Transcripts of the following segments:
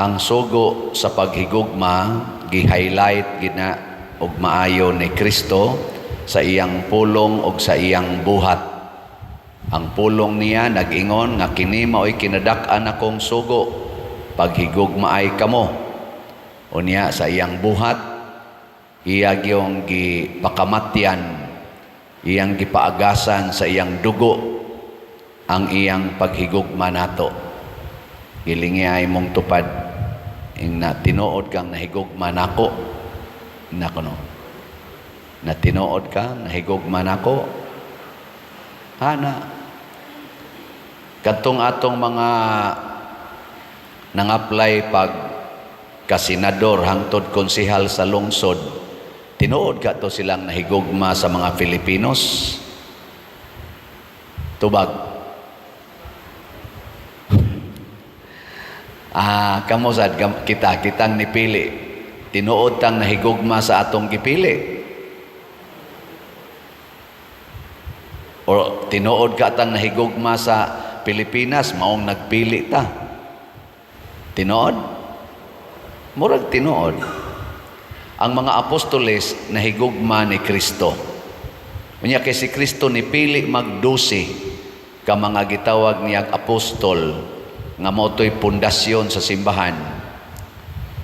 Ang sugo sa paghigugma gi-highlight gina og maayo ni Kristo sa iyang pulong ug sa iyang buhat. Ang pulong niya nag-ingon nga kini mao'y kinadak-an akong sugo, paghigugmaay kamo. Unya sa iyang buhat, iya gyung gipakamatyan, iyang gipaagasan sa iyang dugo ang iyang paghigugma nato. Gilingi ay mong tupad ing na tinuod kang nahigugma nako. Nako no. Na tinuod ka nahigugma nako. Ana. Kadtong atong mga nang-apply pag kasenador hangtod konsehal sa lungsod, tinuod ka to silang nahigugma sa mga Filipinos? Tubag. Ah, kamo sad kita kitang nipili. Tinuod tang nahigugma sa atong gipili. O tinuod ka tang nahigugma sa Pilipinas, maong nagpili ta. Tinuod? Murag tinuod. Ang mga apostoles nahigugma ni Kristo. Unya kay si Kristo nipili magdusi ka mga gitawag niyag apostol nga mao to'y pundasyon sa simbahan.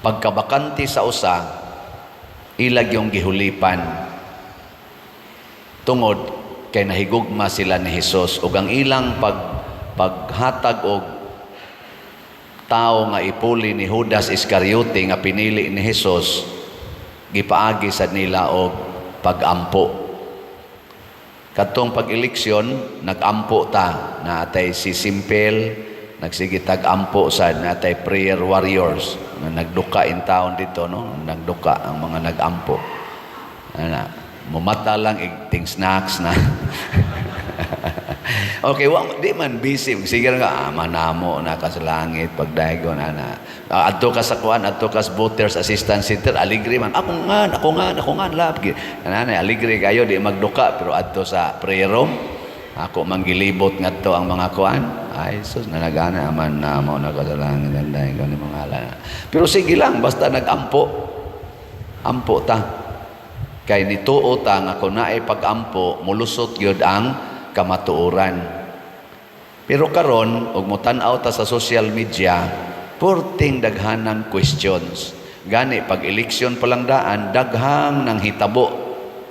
Pagkabakante sa usa, ilag yung gihulipan. Tungod kay nahigugma sila ni Hesus ug ang ilang paghatag og tao nga ipuli ni Judas Iscariote nga pinili ni Hesus, gipaagi sa nila og pagampo. Kadtong pag-eleksyon, nagampo ta na atay si Simpel, nagsige tag-ampo sa natay prayer warriors na nagduka in town dito, no, nagduka ang mga nagampo ana, mumata lang igting snacks na. Okay, wa di man busy, sige nga, "Ama namo na ka sa langit," pagdaygon ana, adto ka sa kuan, adto ka sa voters assistance center, aligre man, "Ako nga, ako nga, ako nga lab," ana, aligre kayo, di magduka. Pero adto sa prayer room, ako manggilibot ngadto ang mga kuan, ay sus, nanagana, "Aman namo na ka sa langit," ni mga ala. Pero sige lang, basta nagampo, ampo ta. Kay nituo ta nga kung naay pag-ampo, mulusot gyud ang kamatuoran. Pero karon og motan-aw ta sa social media, purting daghanang questions. Gani pag eleksyon pa lang daan, daghang nang hitabo.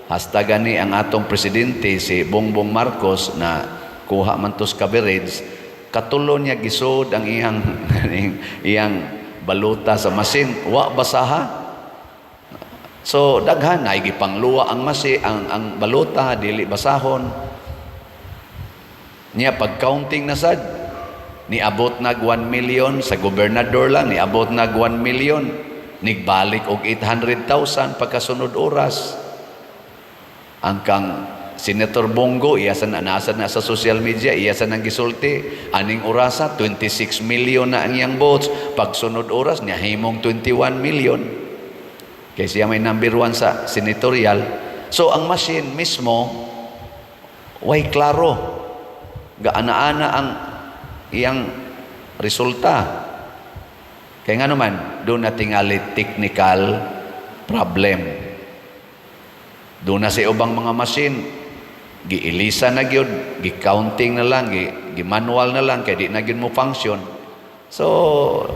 Hasta gani ang atong presidente si Bongbong Marcos na kuha man tos coverage, katulo niya gisod ang iyang iyang baluta sa masin, wa basaha. So daghan na gipangluwa ang masi ang baluta dili basahon. Niya pag counting na sad, niabot nag 1 million sa gobernador lang, niabot nag 1 million, nigbalik og 800,000 pagkasunod oras. Ang kang Senator Bong Go, iya sa nasa na sa social media, iya sa nang gisulti, aning orasa 26 million na ang iyang votes, pagsunod oras niya himong 21 million. Kay siya may number 1 sa senatorial. So ang machine mismo way klaro. Gaana-ana ang iyang resulta. Kaya nga naman, doon na tingali technical problem. Doon na sa ubang mga machine, giilisa na gyud, gi-counting na lang, gi-manual na lang, kay di na gyud mo function. So,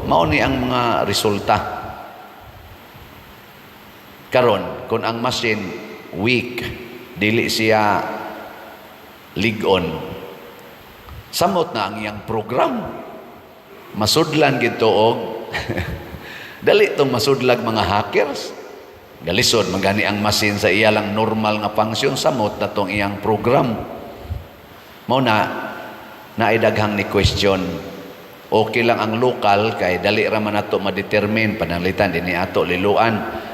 mao ni ang mga resulta. Karon, kung ang machine weak, dili siya lig-on, samot na ang iyang program. Masudlan gito og dali tong masudlag mga hackers. Galisod magani ang machine sa iya lang normal nga function, samot na tong iyang program. Mao na naay daghang ni question. Okay lang ang local kay dali ra man nato ma-determine, pananglitan dinhi ato Liloan,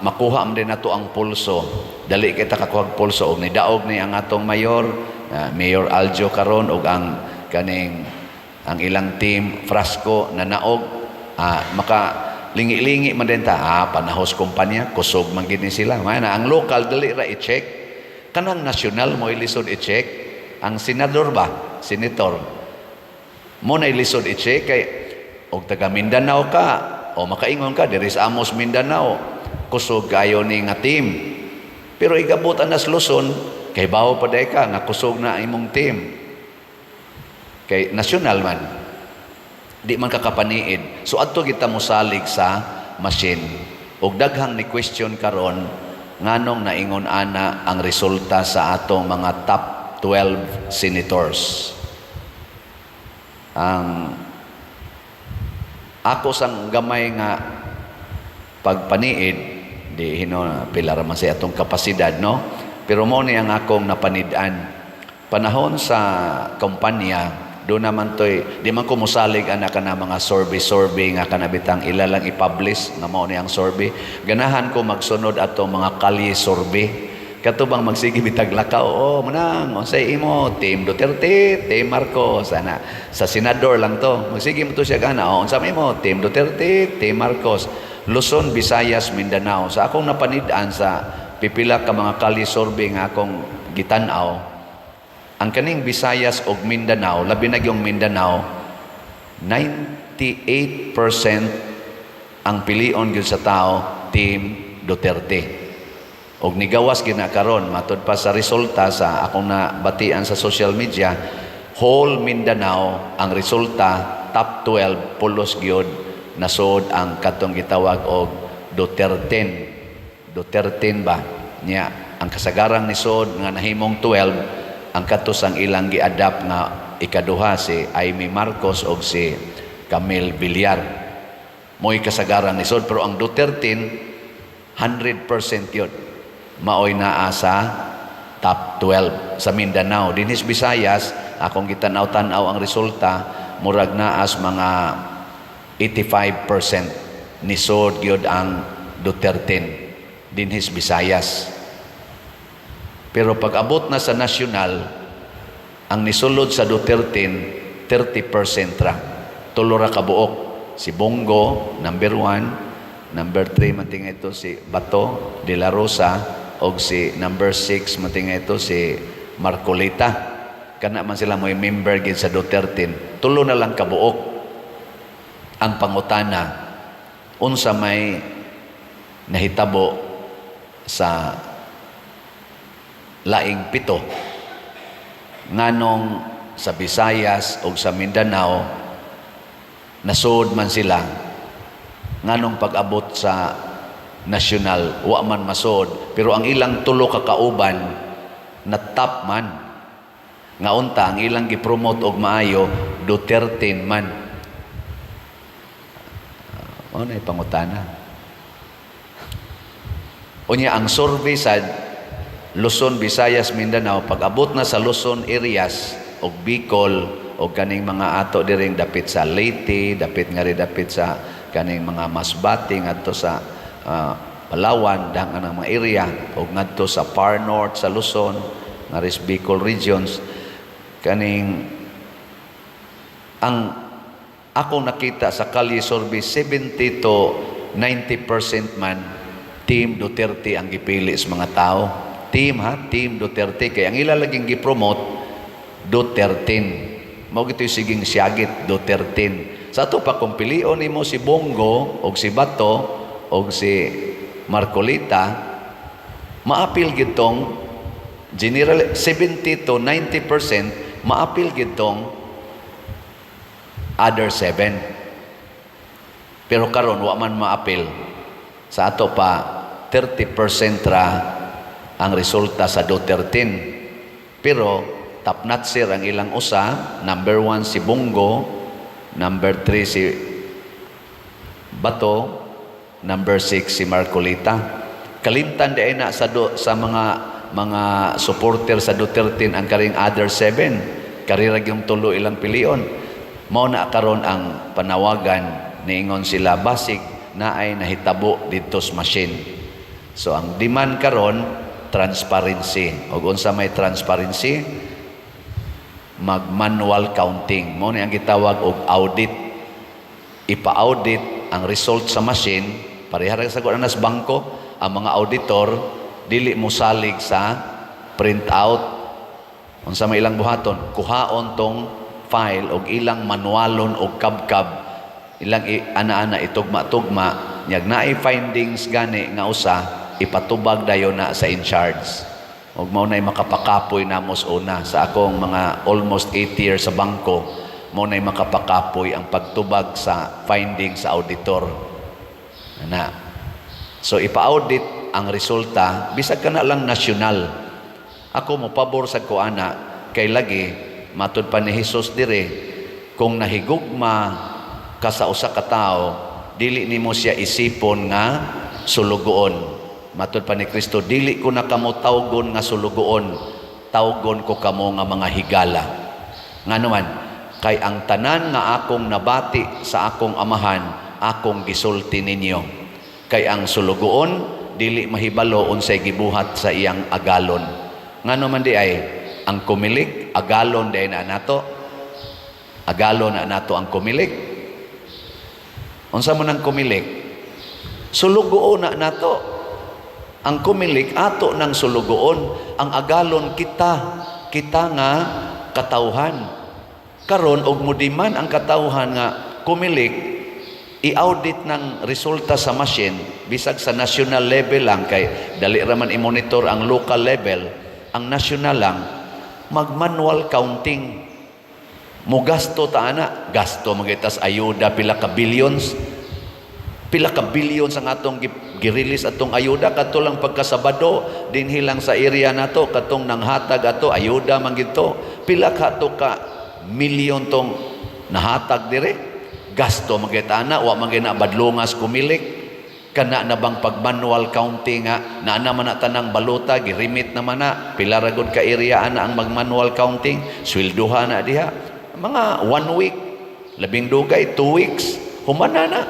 makuha man din nato ang pulso. Dali kita kakuha pulso og nidaog ni ang atong mayor, Mayor Aljo karon, og ang kaning ang ilang team Frasco na naog, maka lingi-lingi man din ta, panahos kumpanya, kusog man gid ni sila. Mao na ang local dali ra i-check. Kanang national mo lisod i-check. Ang senador ba, senator mo na lisod i-check kay Og taga Mindanao ka o makaingon ka diri sa amos Mindanao, kusog kayo ni nga team. Pero igabot anas Luzon, kay bawo pa diay ka nga kusog na imong team. Kay national man. Di man kakapaniid. So adto kita mosalig sa machine. Og daghang ni question karon nganong naingon ana ang resulta sa atong mga top 12 senators. Ang ako sang gamay nga pagpaniid, di hino pila ra man sa atong kapasidad, no? Pero mo ni ang akong napanid-an panahon sa kampanya. Do naman toy di man ko mosalig ana kana mga survey survey nga kana bitang ila lang i-publish nga mao ni ang survey. Ganahan ko magsunod atong mga kalye survey, kato bang magsige bitag lakaw, "Oh, manang, unsay imo team, Duterte, team Marcos?" Ana sa senador lang to, magsige mo to siya gana, "Oh, unsa may imo team, Duterte, team Marcos?" Luzon, Visayas, Mindanao, sa akong napanid-an sa pipila ka mga kalye survey nga akong gitan-aw, ang kaning Visayas ug Mindanao, labi na yung Mindanao, 98% ang pilion gyud sa tao team Duterte. Og nigawas gina karon, matud pa sa resulta sa akong nabatian sa social media, whole Mindanao ang resulta top 12 pulos gyud nasod ang katong gitawag og Duterte. Duterte ba? Nya ang kasagarang nisod nga nahimong 12 ang katos ang ilang gi-adapt nga ikaduha, si Imee Marcos og si Camille Villar. Mo'y kasagaran nisod, pero ang Duterte 100% yun. Maoy naa sa top 12 sa Mindanao. Dinhis Visayas, akong gitanaw-tanaw ang resulta, murag naas mga 85% nisod gyud ang Duterte dinhis Visayas. Pero pag abot na sa national, ang nisulod sa Duterte 30% ra. Tulo ra kabuok. Si Bong Go, number 1, number 3 man ito si Bato de la Rosa, og si number 6 man ito si Marcoleta. Kana man sila mo'y member gid sa Duterte. Tulo na lang kabuok. Ang pangutana, unsa may nahitabo sa laing pito? Nganong sa Visayas o sa Mindanao nasud man sila, nganong pag-abot sa national wa man masud, pero ang ilang tulo ka kauban na top man, nga unta ang ilang gipromote og maayo Duterte man? Mao na pangutana. Unya ang survey sa Luzon, Visayas, Mindanao, pag abot na sa Luzon areas og Bicol og kaning mga ato diring dapit sa Leyte, dapit nga rin dapit sa kaning mga Masbate ngadto sa Palawan, dahang ang mga area og ngadto sa far north sa Luzon, nga ris Bicol regions, kaning ang akong nakita sa kalye survey, 70 to 90% man team Duterte ang gipili sa mga tao. Team ha, team Duterte, kay ang ila laging gipromote Duterte. Mao gito'y siging siyagit Duterte. Sa ato pa kung pilion nimo si Bong Go og si Bato og si Marcoleta, maapil gitong general 70 to 90%, maapil gitong other seven. Pero karon wa man maapil. Sa ato pa 30% ra ang resulta sa Duterte. Pero top notcher ang ilang usa, number 1 si Bong Go, number 3 si Bato, number 6 si Marcoleta. Kalimtan di na sa mga supporter sa Duterte ang karing other seven. Karira yung tulo ilang pilion. Mao na karon ang panawagan, niingon sila basig naay nahitabo didto sa machine. So ang demand karon, transparency. Og unsa may transparency? Mag manual counting. Mao ni ang gitawag og audit. Ipa-audit ang result sa machine, pareha ra sa kuan sa bangko, ang mga auditor dili mo salig sa print out. Unsa may ilang buhaton? Kuhaon tong file og ilang manualon og kabkab. Ilang ana-ana itugma-tugma, nyag naay findings gani nga usa, ipatubag dayon na sa in charge. Ug mao nay makapakapoy namo sa una. Sa akong mga almost 8 years sa bangko, mao nay makapakapoy ang pagtubag sa findings sa auditor. Ana. So ipa-audit ang resulta bisag kana lang nasyonal. Ako mo pabor sa kuana kay lagi matud pa ni Jesus dire, kung nahigugma ka sa usa ka tawo, dili nimo siya isipon nga sulugoon. Matud pa ni Kristo, "Dili ko na kamo tawgon nga sulugoon, tawgon ko kamo nga mga higala." Ngano man? Kay ang tanan nga akong nabati sa akong Amahan, akong gisulti ninyo. Kay ang sulugoon dili mahibalo unsay gibuhat sa iyang agalon. Ngano man di ay ang Comelec, agalon diay na nato? Agalon na nato ang Comelec. Unsa man ang Comelec? Sulugoon na nato. Ang Comelec ato ng sulugoon, ang agalon kita, kita nga katawhan. Karon og mudiman ang katawhan nga Comelec, i-audit ng resulta sa machine bisag sa national level lang, kay dali ra man i-monitor ang local level, ang national lang, mag-manual counting. Mugasto ta ana, gasto magitas ayuda, pila ka billions, pila ka billions ang atong gi-release atong ayuda kadto lang pagkasabado dinhi lang sa area nato, katong nanghatag ato ayuda man gito, pila ka to ka milyon tong nahatag dire. Gasto magyud ana, wa man gyud na badlongas Comelec. Kana na bang pag manual counting nga naa naman na tanang balota, girimit naman na, pila ra gud ka area ana ang mag manual counting, swelduha na diha mga one week, labing dugay 2 weeks, humana na.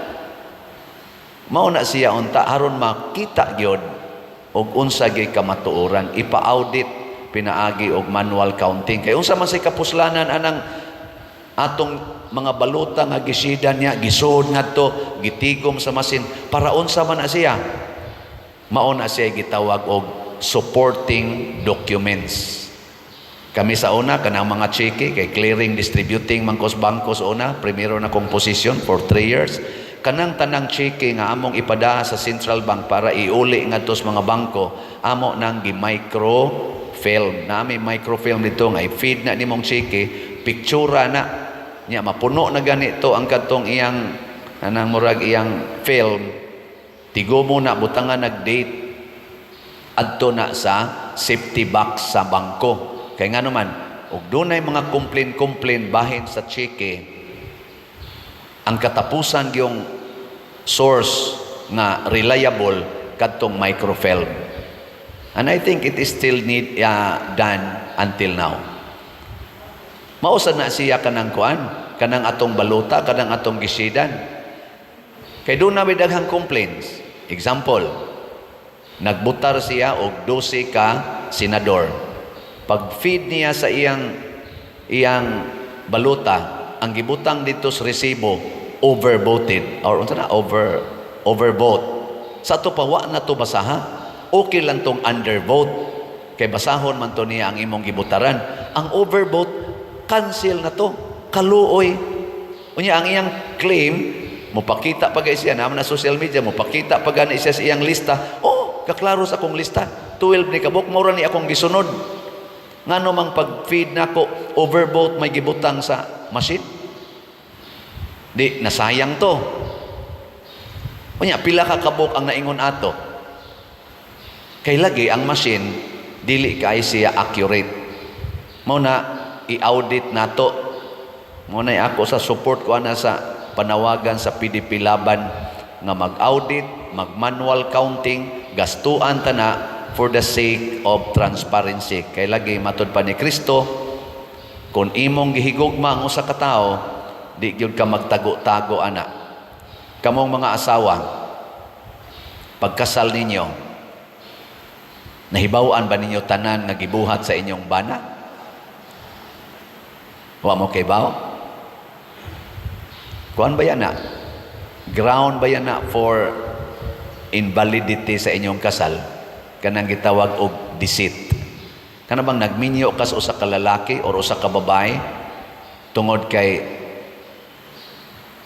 Mao na siya unta, aron makita gyud og unsa gyud kamatuoran, ipa-audit pinaagi og manual counting, kay unsa man say kapuslanan anang atong mga balota nga gisida niya, gisod ngadto, gitigom sa masin, para unsa man na siya? Mao na siya gitawag og supporting documents. Kami sa una, kanang mga cheque, kay clearing, distributing man ko sa bangko sa una, primero na kong posisyon for 3 years. Kanang tanang cheque nga among ipada sa central bank para iuli ngadto sa mga bangko, amo nang gi-microfilm. Na may microfilm dito nga i-feed na nimong cheque, pictura na niya, mapuno na ganito ang kadtong iyang anang murag iyang film. Tigomo na, butangan nag-date, adto na sa safety box sa bangko. Kay nga naman, og dunay mga complain-complain bahin sa cheque, ang katapusan yung source nga reliable kadtong microfilm. And I think it is still need done until now. Mao sad na siya kanang kuan, kanang atong balota, kanang atong gisidan. Kay duna may daghang complaints. Example, nagbutar siya og 12 ka senador. Pag feed niya sa iyang iyang balota, ang gibutang dito sa resibo, overvoted or unsa na, overvote. Sa ato pa, wa na to basaha. Okay lang tong undervote kay basahon man to niya ang imong gibutaran. Ang overvote, cancel na to. Kaluoy. Unya ang iyang claim, mopakita pa gay siya naman na social media, mopakita pa gani siya sa iyang lista. "Oh, kaklaro sa akong lista. 12 ni kabuk, mao ra ni akong gisunod. Ngano mang pag-feed nako, overvote may gibutang sa machine?" Di nasayang to. Unya pila ka kabuk ang naingon ato? Kay lagi ang machine dili kay siya accurate. Mao na i-audit nato. Mao na ako sa support ko ana sa panawagan sa PDP Laban nga mag-audit, mag-manual counting, gastuan ta na for the sake of transparency. Kay lagi matud pa ni Kristo, kung imong gihigugma ang usa ka tawo, di gyud ka magtago-tago ana. Kamong mga asawa, pagkasal ninyo, nahibaw-an ba ninyo tanan nga gibuhat sa inyong bana? Wa mo kaybaw? Kuan ba yan na? Ground ba yan na for invalidity sa inyong kasal? Kanang gitawag og deceit. Kana bang nagminyo ka sa usa ka lalaki or usa ka babae tungod kay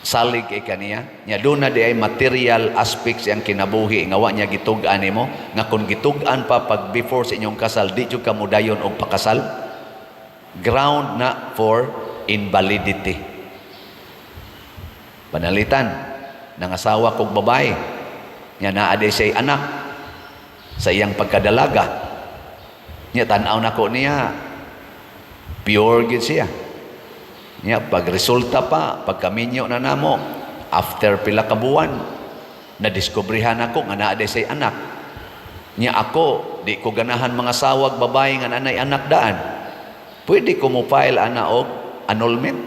Salig kay kaniya. Nya duna diay material aspects iyang kinabuhi nga wa niya gitug-an nimo, nga kung gitug-an pa pag before sa inyong kasal, di jud ka modayon og pakasal. Ground na for invalidity. Panalitan, nangasawa kog babae, nya naa diay siya'y anak sa iyang pagkadalaga. Nya tan-aw nako niya, pure gid siya. Nya pag resulta pa, pagkaminyo na namo, after pila ka buwan, nadiskubrihan ako nga naa diay siya'y anak. Nya ako, di ko ganahan mangasawag babae nga naay anak daan. Pwede ko mo file ana og annulment.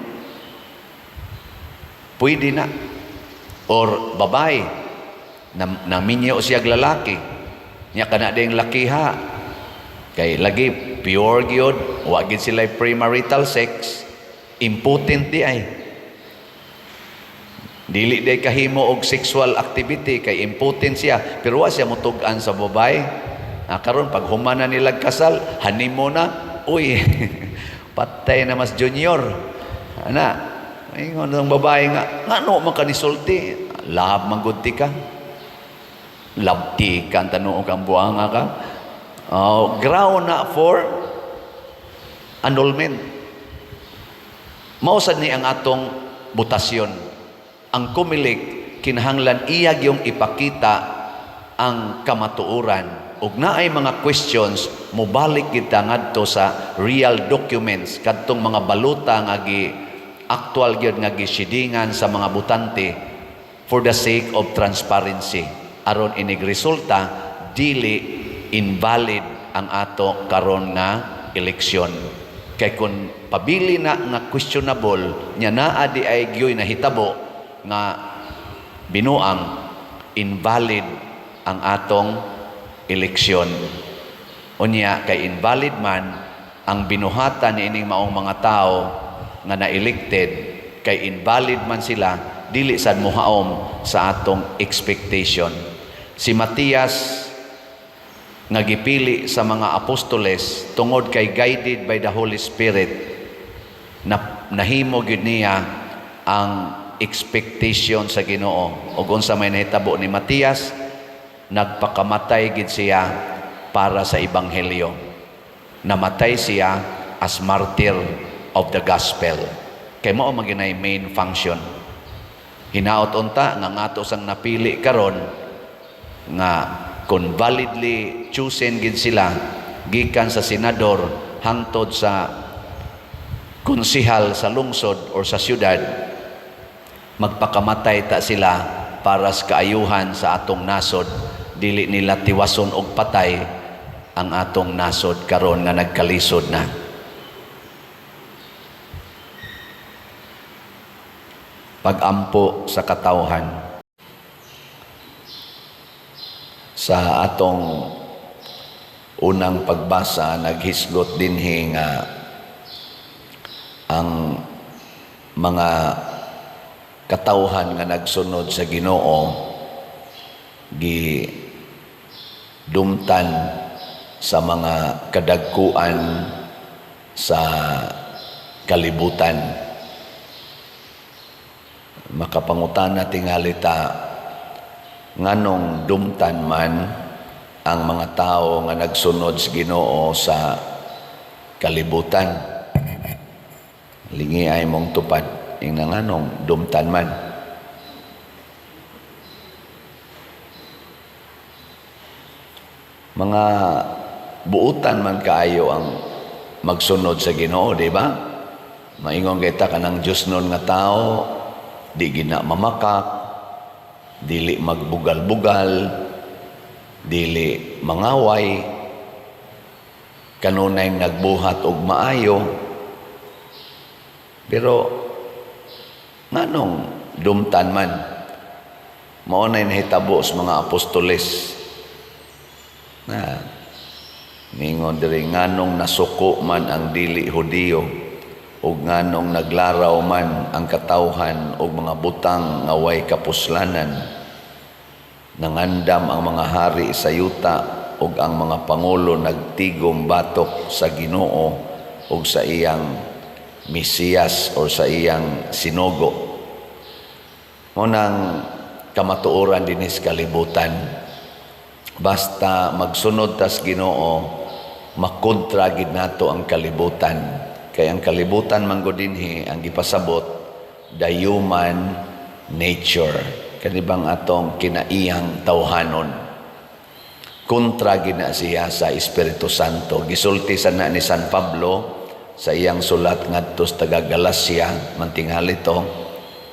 Pwede na. Or babae, na, naminyo siya lalaki. Nya kana ding lakiha. Kay lagi pure gyud, wa gid sila premarital sex, impotent diay. Dili diay kahimo og sexual activity kay impotent siya, pero wa siya mutug-an sa babae. Ah, karon pag human na nila kasal, honeymoon na, uy, patay na mas junior. Ana, ingon ang babae nga, ngano man ka nisulti? Love man gud ti ka. Love ti ka, ang tanuong kang buanga ka. Oh, ground na for annulment. Mao sad ni ang atong botasyon. Ang Comelec kinahanglan iya gyung ipakita ang kamatuoran ug naay mga questions, mobalik kita ngadto sa real documents, kadtong mga balota nga gi actual gyud nga gisidingan sa mga botante, for the sake of transparency, aron inig resulta dili invalid ang ato karon nga eleksyon. Kay kun pabili na nga questionable, nya naa diay gyoy nahitabo nga binuang, invalid ang atong eleksyon. Unya kay invalid man ang binuhatan niining maong mga tao nga na-elected, kay invalid man sila, dili sad mohaom sa atong expectation. Si Matias nga gipili sa mga apostoles, tungod kay guided by the Holy Spirit na nahimo gyud niya ang expectation sa Ginoo. Ug unsa may nahitabo ni Matias? Nagpakamatay gid siya para sa ebanghelyo. Namatay siya as martyr of the gospel, kay mao man ginay main function. Hinaot unta nga ngato sang napili karon nga kung validly chosen gid sila gikan sa senador hangtod sa konsihal sa lungsod or sa syudad, magpakamatay ta sila para sa kaayuhan sa atong nasod. Dili nila tiwason og patay ang atong nasod karon nga nagkalisod na. Pagampo sa katawhan. Sa atong unang pagbasa, naghisgot dinhi nga ang mga katawhan nga nagsunod sa Ginoo gi dumtan sa mga kadagkuan sa kalibutan. Makapangutana tingali ta, nganong dumtan man ang mga tao nga nagsunod sa Ginoo sa kalibutan? Lingi ay mong tupad ing nganong dumtan man. Mga buutan man kaayo ang magsunod sa Ginoo, di ba? Maingon kita kanang Diyos nun nga tao, di gina mamakak, dili magbugal-bugal, dili mangaway, kanunay nagbuhat og maayo. Pero nganong dumtan man? Mao nay nahitabo sa mga apostoles. Na ningon diri, nganong nasuko man ang dili Hudiyo ug nganong naglaraw man ang katawhan og mga butang nga way kapuslanan? Nangandam ang mga hari sa yuta ug ang mga pangulo nagtigom batok sa Ginoo ug sa iyang Mesiyas or sa iyang sinugo. Mao nang kamatuoran dinis kalibutan. Basta magsunod tas Ginoo, makontra gid nato ang kalibutan. Kay ang kalibutan man gud dinhi ang gipasabot, the human nature. Kani bang atong kinaiyang tawhanon. Kontra gid na siya sa Espiritu Santo. Gisulti sa na ni San Pablo sa iyang sulat ngadto sa taga Galacia, mantinghali to,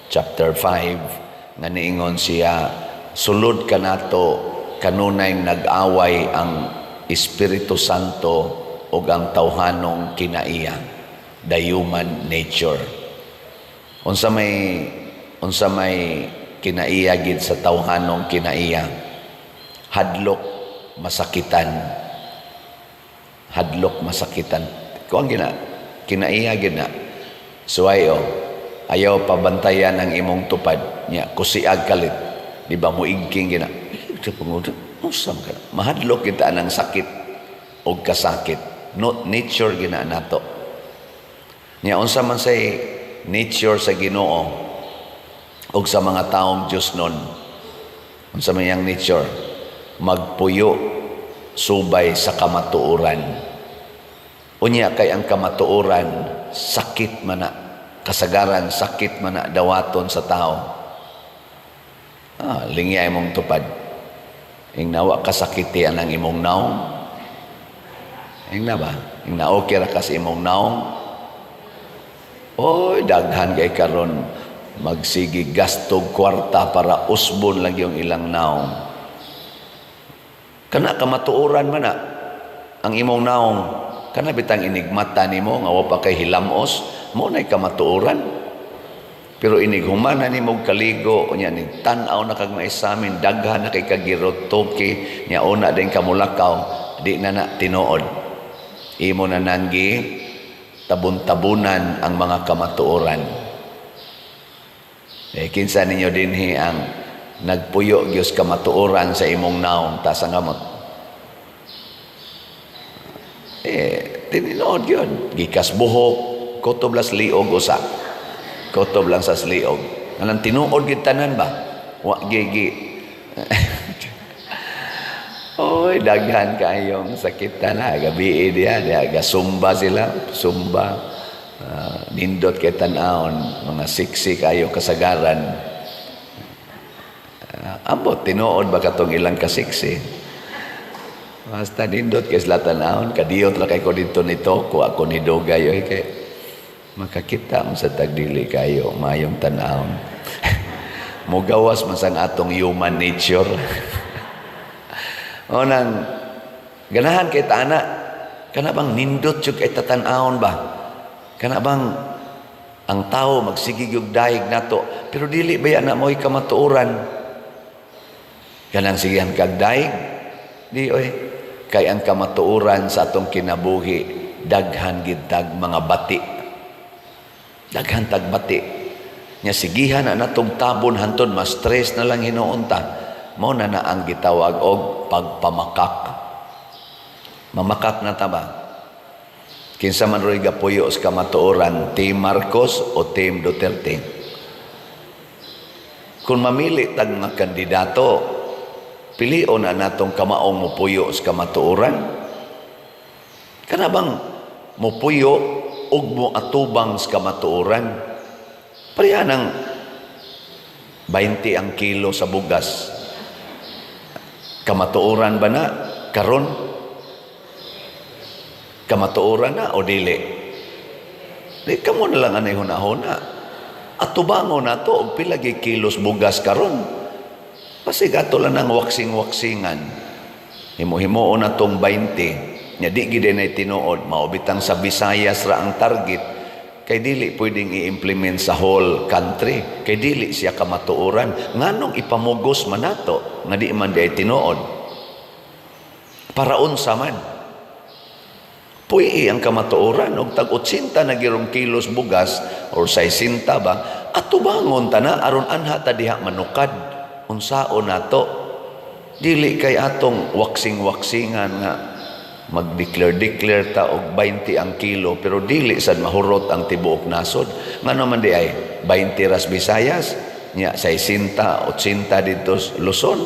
chapter 5, nga niingon siya, sulod kanato kanunay nag-away ang Espiritu Santo ug ang tawhanong kinaiya, the human nature. Unsa may kinaiya gid sa tawhanong kinaiya? Hadlok masakitan. Hadlok masakitan. Kuan gina, kinaiya gid na. Suway o, ayaw pabantayan ang imong tupad nya, kusiag kalit, di ba? Muigking gina. Unsa man ka? Mahadlok kita ng sakit og kasakit. No, nature gina nato. Nya unsa man say nature sa Ginoo og sa mga taong Diyos nun? Unsa man iyang nature? Magpuyo subay sa kamatuoran. Unya kay ang kamatuoran sakit man na, kasagaran sakit man na dawaton sa tao. Ah, lingya imong tupad. Ing nawa kasakiti ang imong naong. Ing na ba? Ing na okay ra kas imong naong. Oy, daghan kay karon magsigi gasto kwarta para usbon lang yung ilang naong. Kana kamatuoran man na ang imong naong. Kana bitang inigmata nimo nga wa pa kay hilamos, mo nay kamatuoran. Pero inig human na nimo kaligo, unya nig tan-aw na kag maisamin, daghan na kay kagirotoke, nya una din kamulakaw, di na na tinuod. Imo na nanggi tabon-tabunan ang mga kamatuoran. Eh, kinsa ninyo dinhi ang nagpuyo gyud kamatuoran sa imong naong? Taas ang kamot. Eh, tinuod yun. Gikas buhok, kutob las liog usa. Kutob lang sa liog. Anang tinuod gid tanan ba? Wa gigi. Oy, daghan kayong sakit na gabi diha, diha gasumba sila, sumba. Nindot kay tan-awon, mga siksi kayo kasagaran. Ambot tinuod ba katong ilang kasiksi? Basta nindot kay sila tan-awon, kadiyot ra kay ko dito nito, ko ako ni dugay oy, kay makakita mo sa tagdili kayo mayong tan-awon. Mugawas man sang atong human nature. O nang ganahan kay tana, kana bang nindot jud kay tatan-awon ba? Kana bang ang tao magsige og dayeg nato, pero dili ba na mo'y kamatuoran? Kanang sigihan kag dayeg, di oy. Kay ang kamatuoran sa atong kinabuhi, daghan gid tag mga bati. Daghan tag bati. Nya sigihan na natong tabon hantod ma-stress na lang hinuon ta. Mao na na ang gitawag og pagpamakak. Mamakak na ta ba? Kinsa man ro'y gapuyo sa kamatuoran, Team Marcos o Team Duterte? Kung mamili tag mga kandidato, pilion na natong kamaong mupuyo sa kamatuoran. Kana bang mupuyo ug mo atubang sa kamatuoran? Pareha ng 20 ang kilo sa bugas. Kamatuoran ba na karon? Kamatuoran na o dili? Di kamo na lang anay hunahuna. Atubangon na to og pila gyud kilos bugas karon. Pasig ato lang ang waksing-waksingan. Himo-himuon na tong 20. Nya di gid nay tinuod, mao bitang sa Visayas ra ang target, kay dili pwedeng i-implement sa whole country, kay dili siya kamatuoran. Nganong ipamugos man nato nga di man di tinuod? Para unsa man? Puy ang kamatuoran og tag 80 na girong kilos bugas or 60 ba, atubangon ta na aron anha ta diha manukad. Unsaon nato? Dili kay atong waksing-waksingan nga mag-declare-declare ta og 20 ang kilo, pero dili sad mahurot ang tibuok nasod. Ngano man di ay 20 ras Visayas, Nya 60, 80 dito sa Luzon.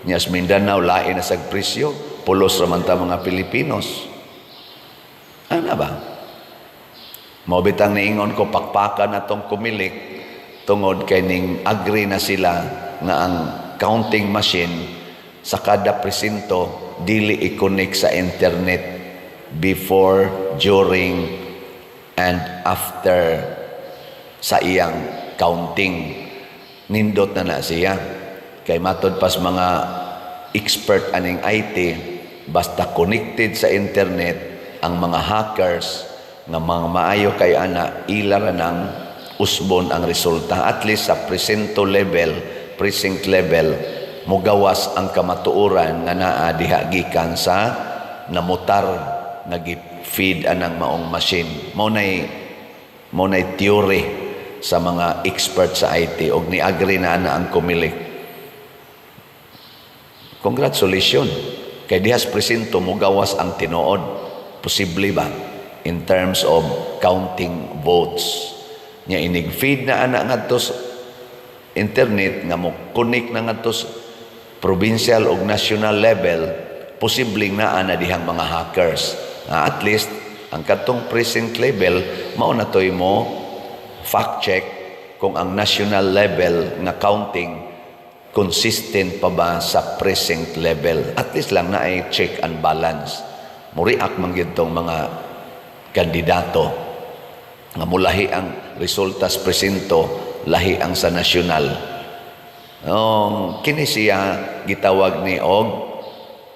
Nya sa Mindanao lain na sag presyo, pulos ra man ta mga Pilipinos. Ana ba? Mao bitang niingon ko, pakpakan na tong Comelec tungod kay ning agree na sila nga ang counting machine sa kada presinto dili i-connect sa internet before, during, and after sa iyang counting. Nindot na na siya. Kay matod pas mga expert aning IT, basta connected sa internet, ang mga hackers nga mga maayo kay ana, ila ra nang usbon ang resulta. At least sa presinto level, precinct level, mugawas ang kamatuoran nga naa diha gikan sa namutar nga gi-feed anang maong machine. Mao nay theory sa mga expert sa IT og ni-agree na ana ang Comelec. Congratulations. Kay dihas presinto mugawas ang tinuod. Posible ba? In terms of counting votes. Nya inig feed na ana ngadto sa internet nga mo connect na ngadto sa provincial ug national level, posibleng naa na dihang mga hackers. Nga at least ang katong precinct level mao na toy mo fact check kung ang national level nga counting consistent pa ba sa precinct level. At least lang na ay check and balance. Muriak man gyud tong mga kandidato nga mulahi ang resulta sa presinto, lahi ang sa nasyonal. Kini siya gitawag ni og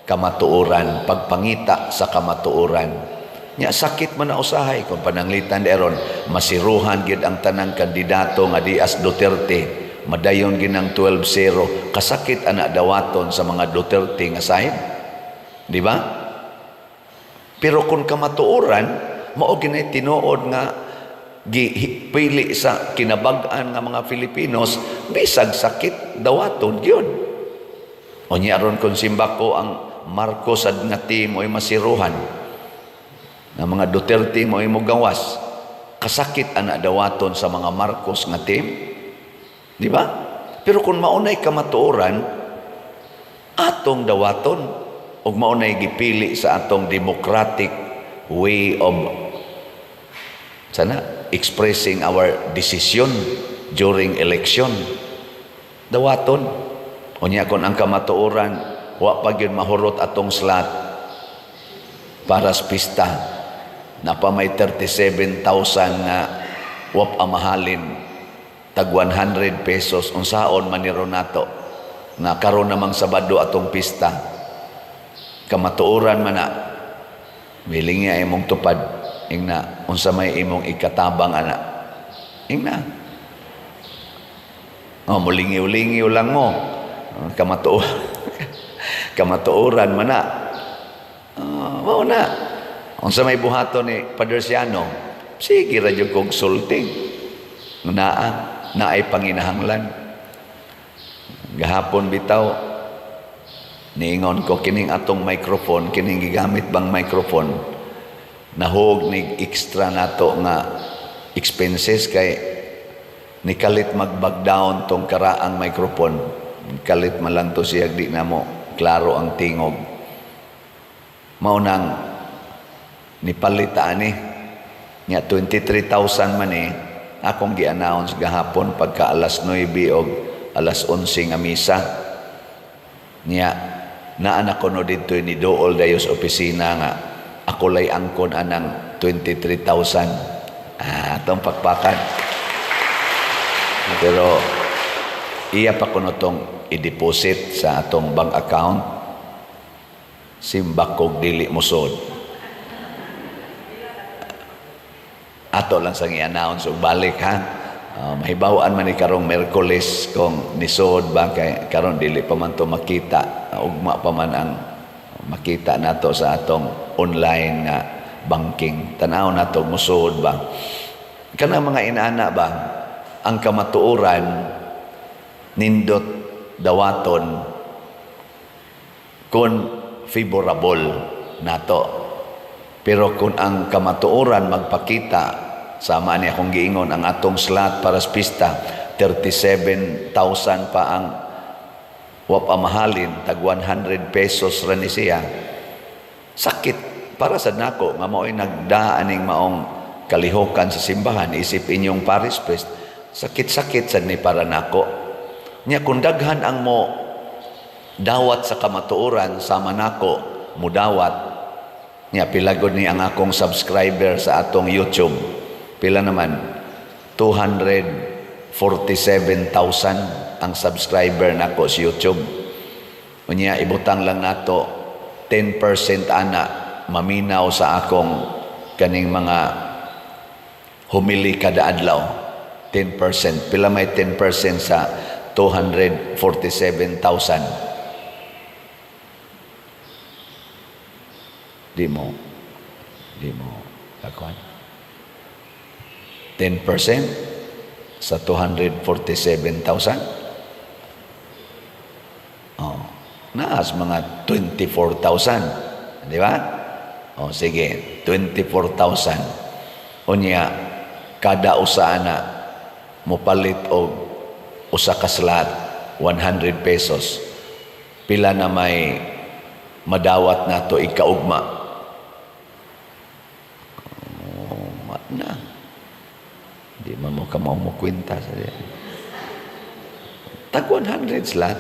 kamatuoran, pagpangita sa kamatuoran. Nya sakit man na usahay kung pananglitan eron masiruhan gyud ang tanang kandidato nga dias Duterte, madayon ginang 12-0. Kasakit ana dawaton sa mga Duterte nga side, di ba? Pero kung kamatuoran mao ginay tinuod nga gipili sa kinabag-an nga mga Filipinos, bisag sakit, dawaton gyud. Unya aron kung simbako ang Marcos ad nga team mo'y masiruhan nga mga Duterte mo'y mogawas, kasakit ana dawaton sa mga Marcos nga team, di ba? Pero kung maunay kamatuoran, atong dawaton ug maunay gipili sa atong democratic way of sana expressing our decision during election, dawaton. Unya kon ang kamatuoran wa pa gyud mahurot atong slot para sa pista, napa may 37,000 nga wa pa mahalin tag 100 pesos, unsaon man ni nato nga karon namang Sabado atong pista? Kamatuoran man na milingi ay imong tupad, ingna unsa may imong ikatabang ana, ingna oh, mulingiw-lingiw lang mo. Kamatuoran man na mao na. Unsa may buhaton ni Padre Siano, sige ra jud kog sulting naa naay panginahanglan. Gahapon bitaw niingon ko, kining atong microphone, kining gigamit bang microphone, nahog nig extra nato nga expenses kay nikalit mag-bag down tong karaang microphone. Kalit man lang to siya, di na mo klaro ang tingog. Mao nang nipalit ani nya 23,000 man eh akong gi-announce gahapon pagka alas 9 og alas 11 nga misa. Niya naa na kuno didto ni dool dayo sa opisina nga ako lay angkon anang 23,000. Atong pakpakan, pero iya pa kuno tong i-deposit sa atong bank account. Simbak kog dili mosod, ato lang sang i-announce og balik ha. Mahibaw-an man ni karong Merkules kung nisod ba, kay karon dili pa man to makita, ugma pa man ang makita nato sa atong online nga banking. Tan-aw nato musod ba. Kana mga inana ba, ang kamatuoran nindot dawaton kung favorable nato. Pero kung ang kamatuoran magpakita sama ni akong giingon, ang atong slot para sa pista 37,000 pa ang wa pa mahalin, tag 100 pesos ra ni siya. Sakit para sa nako nga mao'y nagdaan ning maong kalihokan sa simbahan isip inyong parish priest. Sakit-sakit sad ni para nako. Nya kung daghan ang mo dawat sa kamatuoran sama nako mudawat, nya pila gud ni ang akong subscriber sa atong YouTube? Pila naman? 247,000 ang subscriber nako sa YouTube. Unya ibutang lang nato 10% ana maminaw sa akong kaning mga homily kada adlaw. 10%, pila may 10% sa 247,000? Di mo kakuan. 10% sa 247,000, oh, naas mga 24,000, di ba? Oh, sige, 24,000. Unya kada usa ana mopalit og usa ka slot, 100 pesos. Pila na may madawat nato ikaugma? Oh, na. Di man mo ka mo kwenta sa diya. Tag 100 slot,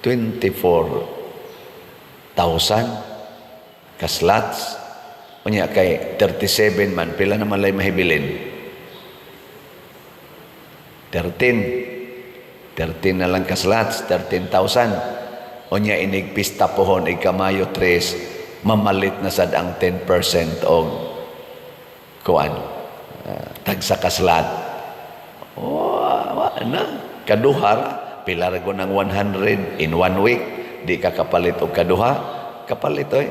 24,000 ka slots. Unya kay 37 man, pila naman lay mahibilin? 13. 13 na lang ka slots, 13,000. Unya inig pista pohon ika-Mayo 3, mamalit na sad ang 10% og kuan, tagsa ka slot. Oh, wa na. Kaduha ra. Pila ra ng 100 in one week? Di ka kapalit og kaduha. Kapalit oy.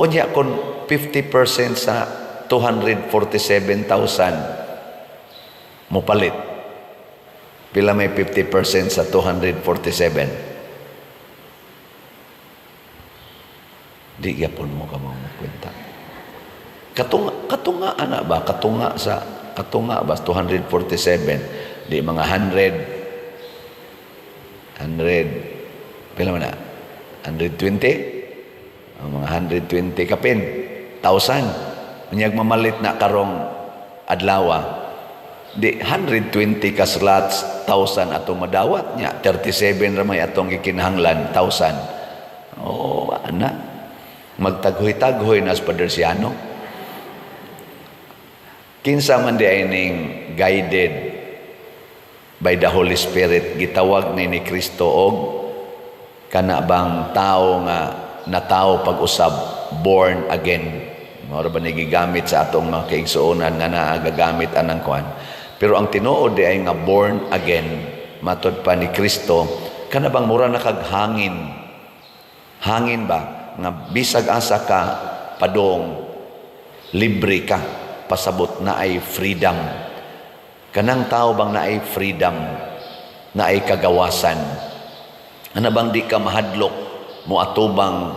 Unya kung 50% sa 247,000 mopalit. Pila may 50% sa 247? Di gyapon mo ka mo kwenta. Katunga, katunga ana ba? Katunga sa katunga ba 247? Di mga 100, 100, pila man na? 120? Ang mga 120 kapin thousand. Unyag mamalit na karong adlawa, di 120 ka slots, thousand atong madawat. Nya 37 ra may atong gikinahanglan thousand. Oh, ana magtaghoy-taghoy na sa Padersiano. Kinsa man di ay ning guided by the Holy Spirit, gitawag ni Kristo og kana bang tao nga natao pag-usab, born again. Mao ra ba ni gigamit sa atong mga kaigsuonan nga naa gagamit anang kuan? Pero ang tinuod di ay nga born again, matod pa ni Kristo, kana bang mura na kag hangin, hangin ba nga bisag asa ka padong, libre ka, pasabot na ay freedom. Kanang tao bang naay freedom, naay kagawasan, ana bang di ka mahadlok moatubang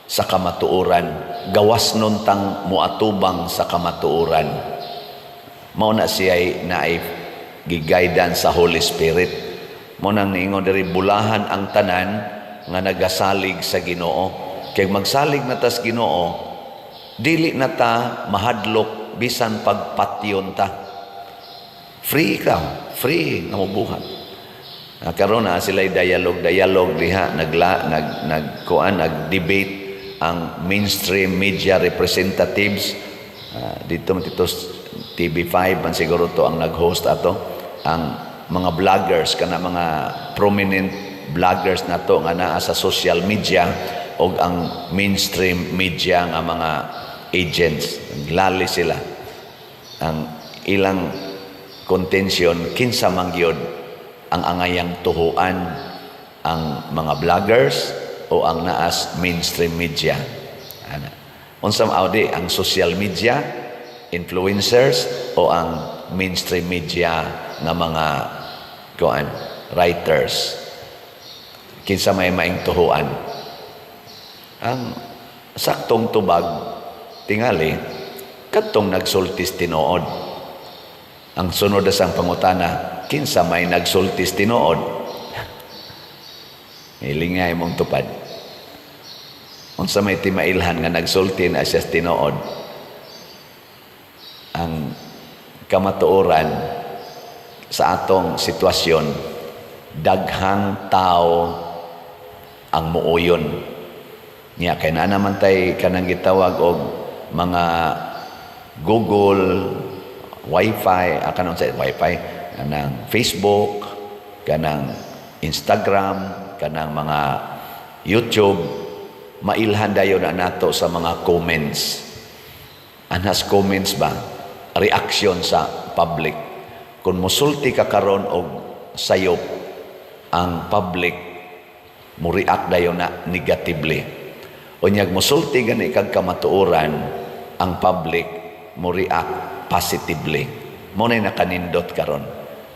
sa kamatuoran, gawas nun tang moatubang sa kamatuoran, mao na siya naay giguidance sa Holy Spirit. Mao nang niingon diri, bulahan ang tanan nga nagasalig sa Ginoo, kay magsalig na tas Ginoo, dili na ta mahadlok bisan pagpatyon ta. Free ka, free nga mobuhat. Ah, karon na sila dialogue dialogue diha, nagla nag nag kuan, nag-debate ang mainstream media representatives. Dito man dito TV5 man siguro to ang nag-host ato, ang mga vloggers, kana mga prominent vloggers nato nga naa sa social media, og ang mainstream media nga mga agents. Naglali sila. Ang ilang contention, kinsa man gyud ang angayang tuhuan, ang mga vloggers o ang naas mainstream media, ana? Unsa audi, ang social media influencers o ang mainstream media nga mga kuan, writers? Kinsa may maing tuhuan? Ang saktong tubag tingali kadtong nagsultis tinuod. Ang sunod na sang pangutana Kinsa may nagsulti sa tinuod? Hilinga imong tupad. Unsa may timailhan nga nagsulti na siya sa tinuod? Ang kamatuoran sa atong sitwasyon, daghang tao ang muuyon niya kay naa naman tay kanang gitawag og mga Google, Wi-Fi, kanang sa Wi-Fi, kanang Facebook, kanang Instagram, kanang mga YouTube, mailhan dayon na nato sa mga comments. Anhas comments ba? Reaction sa public. Kung musulti ka karon og sayop, ang public mo react dayon na negatively. Unyag musulti gani kag kamatuoran, ang public mo react positively. Mao na nakanindot karon.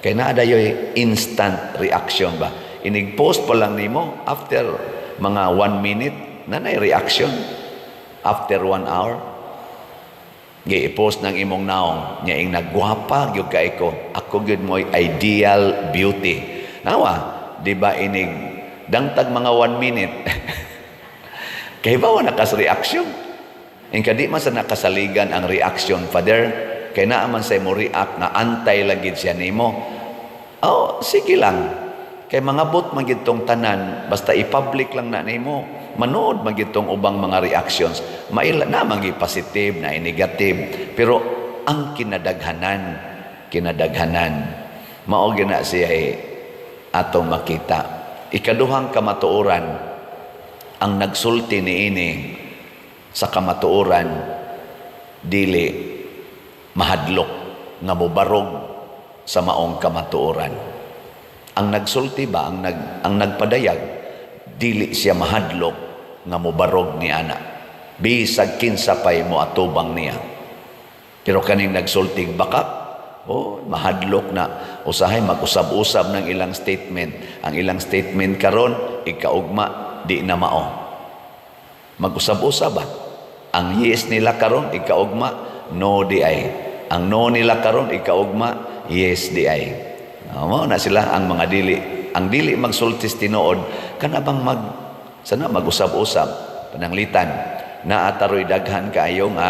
Kay naa dayoy instant reaction ba? Inig post pa lang nimo, after mga 1 minute na nay reaction. After 1 hour, gi-post ng imong naong nya ing nagwapa gyud kay ko, ako gyud mo'y ideal beauty. Nawa, di ba, inig dangtag mga 1 minute kay ba wa nakas reaction. Ing kadi man sa nakasaligan ang reaction, Father, kay naa man say mo react nga antay lagi siya nimo. Oh, sige lang. Kay mga bot man gid tong tanan, basta i-public lang na nimo, manood man gid tong ubang mga reactions. Maila na man gi positive na negative, pero ang kinadaghanan, kinadaghanan mao gyud na siya eh, atong makita. Ikaduhang kamatuoran, ang nagsulti niini sa kamatuoran dili mahadlok nga mobarog sa maong kamatuoran. Ang nagsulti ba, ang nagpadayag, dili siya mahadlok nga mobarog ni ana. Bisag kinsa pay mo atubang niya. Pero kaning nagsulting bakak, oh, mahadlok na. Usahay mag-usab-usab ng ilang statement. Ang ilang statement karon, ikaugma, di na mao. Mag-usab-usab ba? Ang yes nila karon, ikaugma, no di ay. Ang no nila karon, ikaugma, yes di ay. Oh, mao na sila ang mga dili. Ang dili magsultis tinuod, kana bang sana mag-usab-usab, pananglitan naa taroy daghan kaayo nga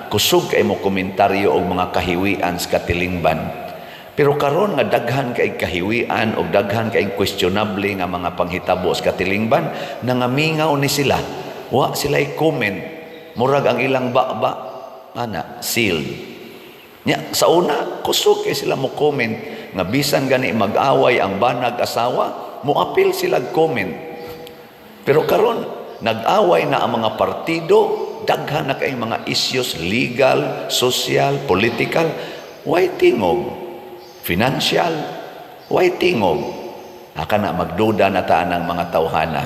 kusog kay mo komentaryo og mga kahiwian sa katilingban. Pero karon nga daghan kay kahiwian og daghan kay questionable nga mga panghitabo sa katilingban, nangamingaw ni sila. Wa sila comment. Murag ang ilang baba ana sealed. Nya sa una kusog kay sila mo comment nga bisan gani mag-away ang banag asawa, moapil sila comment. Pero karon nag-away na ang mga partido, daghan na kay mga issues legal, social, political, way tingog. Financial, way tingog. Aka na magduda na ta ng mga tawhana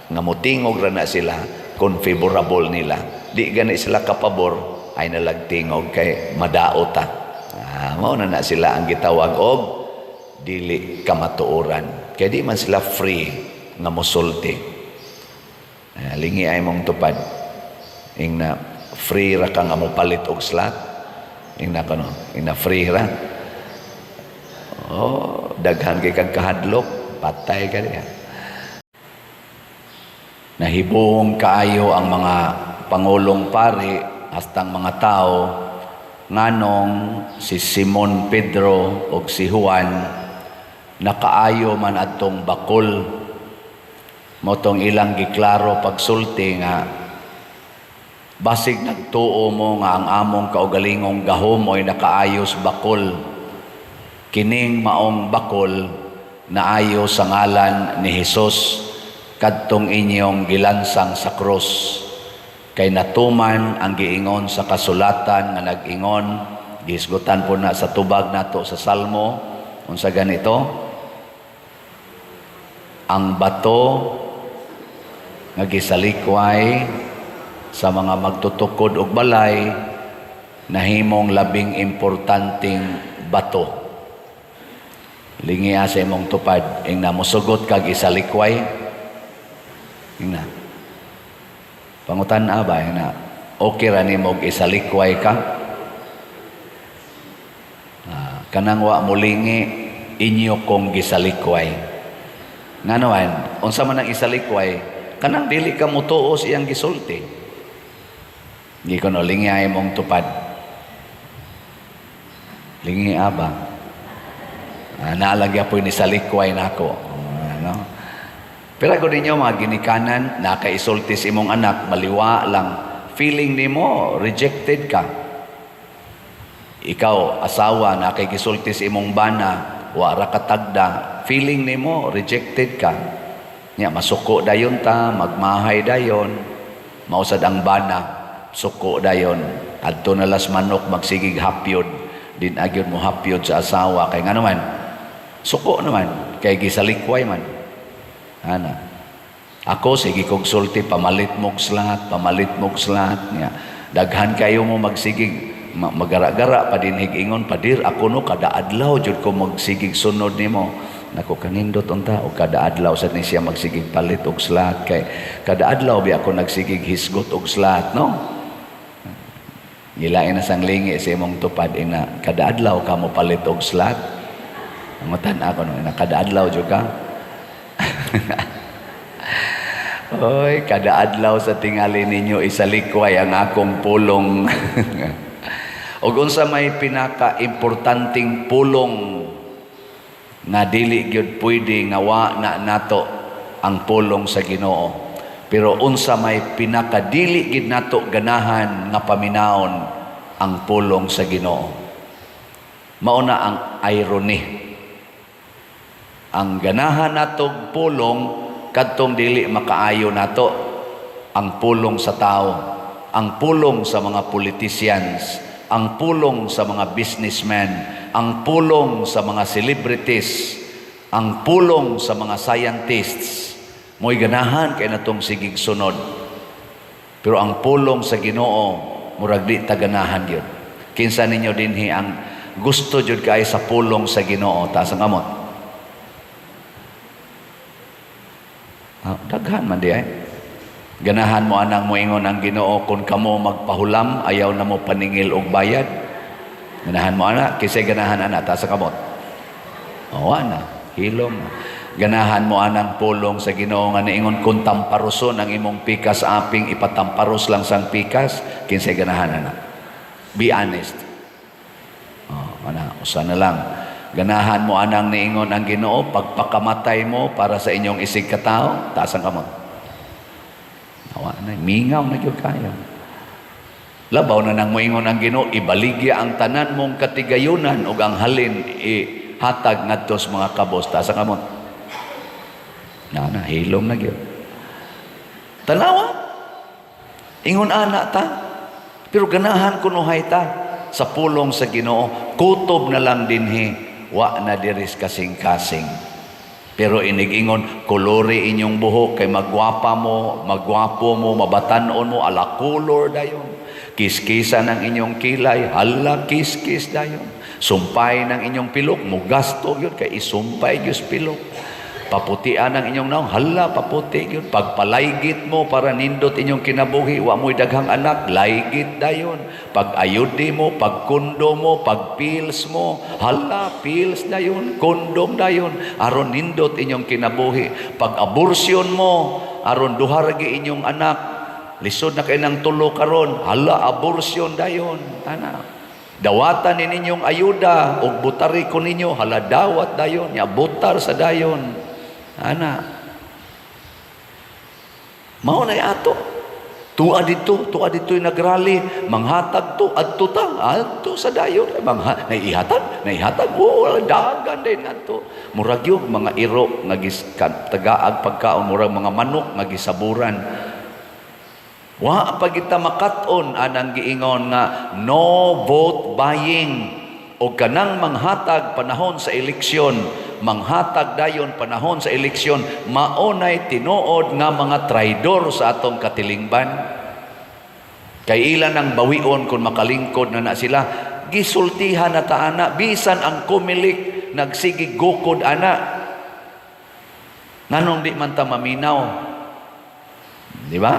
nga motingog ra na sila kung favorable nila. Di gani sila kapabor, ay nalagtingog kay madaot ta. Ah, mao na na sila ang gitawag og dili kamatuoran. Kay di man sila free nga mosulti. Ah, lingi ay mong tupad. Ing na free ra ka nga mopalit og slot. Ing na kano, ing na free ra. Oh, daghan kay kag kahadlok, patay ka diha. Nahibuong kaayo ang mga pangulong pari hastang mga tao nganong si Simon Pedro ug si Juan nakaayo man adtong bakol. Motong ilang giklaro pagsulti nga basig nagtuo mo nga ang among kaugalingong gahom mo'y nakaayos bakol, kining maong bakol naayo sa ngalan ni Hesus kadtong inyong gilansang sa krus. Kay natuman ang giingon sa kasulatan nga nag-ingon, gihisgutan po na sa tubag nato sa Salmo, unsa ganito, ang bato nga gisalikway sa mga magtutukod og balay nahimong labing importanteng bato. Lingia sa imong tupad, ing namusugot kag isalikway. Ing na pangutan-a ba, ing na okay ra nimo og isalikway ka? Ah, kanang wa mulingi. Inyo kong gisalikway. Ngano man, unsa man ang isalikway, kanang dili ka motuo sa iyang gisulti. Di ko no, lingi ay mong tupad. Lingi aba. Ah, naalagya po ni salikway nako. Ano? Pero ako ninyo mga ginikanan, nakaisulti sa imong anak, maliwa lang. Feeling nimo rejected ka. Ikaw, asawa, nakay gisulti sa imong bana, wara ka tagda, feeling nimo rejected ka. Nya masuko dayon ta, magmahay dayon, mausad ang bana, suko dayon. Adto na las manok magsigig hapyod, din agyod mo hapyod sa asawa kay ngano man, suko naman kay gisalikway man. Ana. Ako sige kog sulti, pamalit mog slat, pamalit mog slat nya. Daghan kayo mo magsigig magara-gara pa dinhig ingon, "Padir, ako no kada adlaw jud ko magsigig sunod nimo." Nako, kanindot unta og kada adlaw sad ni siya magsigig palit og slat, kay kada adlaw bi ako nagsigig hisgot og slat, no? Gilain na sang lingi sa imong tupad ina, "Kada adlaw ka mo palit og slat?" Mangutan ako no, ina, "Kada adlaw jud ka?" Oy, kada adlaw sa tingali ninyo isalikway ang akong pulong. Ug unsa may pinaka-importanteng pulong nga dili gyud pwede nga wa na nato? Ang pulong sa Ginoo. Pero unsa may pinakadili gid nato ganahan nga paminawon? Ang pulong sa Ginoo. Mao na ang irony. Ang ganahan natog pulong kadtong dili makaayo nato, ang pulong sa tao, ang pulong sa mga politicians, ang pulong sa mga businessmen, ang pulong sa mga celebrities, ang pulong sa mga scientists. Mo'y ganahan kay natong sigig sunod. Pero ang pulong sa Ginoo, murag di ta ganahan yun. Kinsa ninyo dinhi ang gusto jud kay sa pulong sa Ginoo? Taas ang kamot. Ah, daghan man di ay. Ganahan mo anang moingon ang Ginoo, "Kung kamo magpahulam, ayaw na mo paningil og bayad"? Ganahan mo ana? Kisay ganahan ana? Taas ang kamot. O ana, hilom. Ganahan mo anang pulong sa Ginoo nga niingon, "Kung tamparuson ang imong pikas aping, ipatamparos lang sang pikas"? Kinsay ganahan ana? Be honest. Oh, ana, usa na lang. Ganahan mo anang niingon ang Ginoo, "Pagpakamatay mo para sa inyong isig katao"? Taas ang kamot. Awa na, mingaw na gyud kayo. Labaw na nang moingon ang Ginoo, "Ibaligya ang tanan mong katigayunan ug ang halin ihatag ngadto sa mga kabos." Taas ang kamot. Na na, hilom na gyud. Tanawa. Ingon ana ta. Pero ganahan kunuhay ta sa pulong sa Ginoo. Kutob na lang dinhi, wa na diris kasing-kasing. Pero inigingon, "Kolori inyong buhok kay magwapa mo, magwapo mo, mabatanon mo," ala color dayon. "Kiskisa ng inyong kilay," hala kiskis dayon. "Sumpay ng inyong pilok," mugasto yun kay isumpay gyud pilok. "Paputian ang inyong naong," hala paputi yun. "Pagpalaygit mo para nindot inyong kinabuhi, wa mo'y daghang anak," laygit dayon. "Pag-ayudi mo, pagkundo mo, pagpills mo," hala pills dayon, kondom dayon, aron nindot inyong kinabuhi. "Pag-abortion mo, aron duha ra gyud inyong anak, lisod na kay nang tulo karon," hala abortion dayon. Ana. "Dawatan ni ninyong ayuda ug butari ko ninyo," hala dawat dayon, nya butar sa dayon. Ana. Mao na ato. Tua dito, tua dito yung nagrally, manghatag to, adto ta, adto sa dayon, mangha, naihatag, naihatag, oh, dagan din adto. Murag yung mga iro nga tagaag pagkaon, murag mga manok nga gisaburan. Wa pa kita makat-on anang giingon nga no vote buying o kanang manghatag panahon sa eleksyon, manghatag dayon panahon sa eleksyon, maonay tinuod nga mga traidor sa atong katilingban. Kay ilan ang bawion kung makalingkod na na sila, gisultihan na ta ana, bisan ang Comelec nagsigi gukod ana. Nganong di man ta maminaw? Di ba?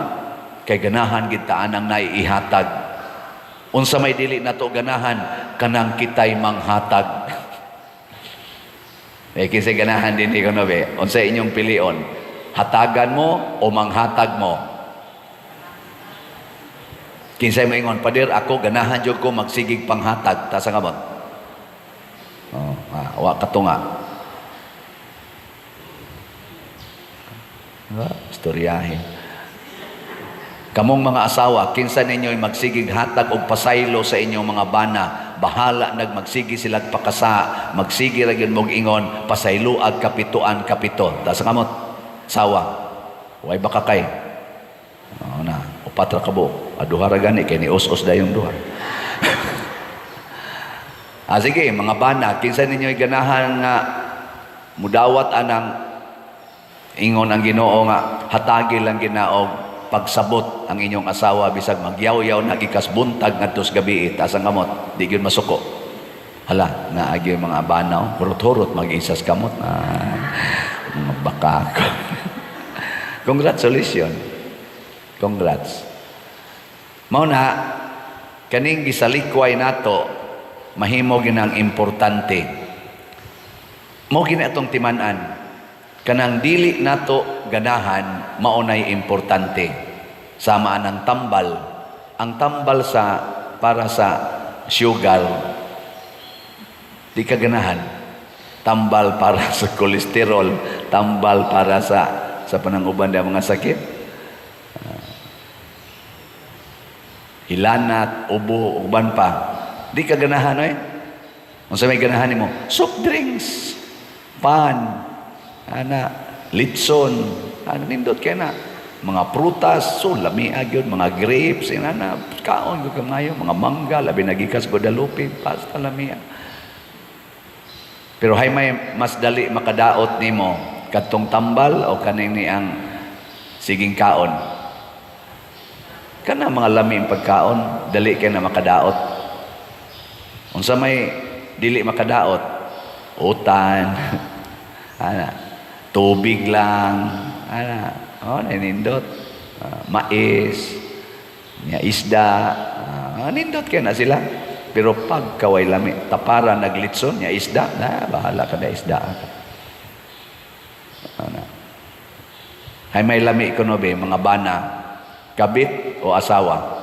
Kay ganahan gid ta anang naiihatag. Unsa may dili nato ganahan? Kanang kitay manghatag. Eh, kinsa ganahan din ko no be? Unsa inyong pilion? Hatagan mo o manghatag mo? Kinsay moingon, "Pader, ako ganahan jud ko magsigig panghatag"? Taas ang kamot. Oh, ah, wa katunga. Ah, istoryahin. Kamong mga asawa, kinsa ninyo'y magsigig hatag og pasaylo sa inyong mga bana, bahala nagmagsigi sila pakasa, magsigi ra gyud mog ingon, "Pasayloag kapituan kapito." Taas ang kamot. Sawa. Way baka kay. Oo na, upat ra ka buok. Ah, duha ra gani kay ni us-us dayong duha. Ah, sige, mga bana, kinsa ninyo'y ganahan nga mudawat anang ingon ang Ginoo nga hatagi lang ginaog pagsabot ang inyong asawa bisag magyaw-yaw na gikas buntag ngadto sa gabi? Taas ang kamot. Di gyud masuko. Hala, naagi mga banaw, hurot-hurot mag-isas kamot. Ah, mga baka. Congratulations. Congrats. Mao na kaning gisalikway nato mahimo ginang importante. Mao gina atong timan-an. Kanang dili nato ganahan mao nay importante. Sama ang tambal. Ang tambal sa para sa sugar, di ka ganahan. Tambal para sa kolesterol, tambal para sa pananguban ng mga sakit. Hilanat, ubo, uban pa. Di ka ganahan oy. Unsa may ganahan nimo? Soft drinks, pan, ana, litson, ana, nindot kay na. Mga prutas, so lami gyud, mga grapes, inana, kaon gyud kamayo, mga mangga, labi na gikas Guadalupe, basta lami. Pero hay may mas dali makadaot nimo, kadtong tambal o kaning ni ang siging kaon? Kana mga lami ang pagkaon, dali kay na makadaot. Unsa may dili makadaot? Utan. Ana, tubig lang. Ana, oh, nindot. Mais, nya isda, nindot kay na sila. Pero pag kaway lami, tapara naglitson, nya isda, na bahala ka na isda. Ana. Hay may lami kuno be, mga bana, kabit o asawa?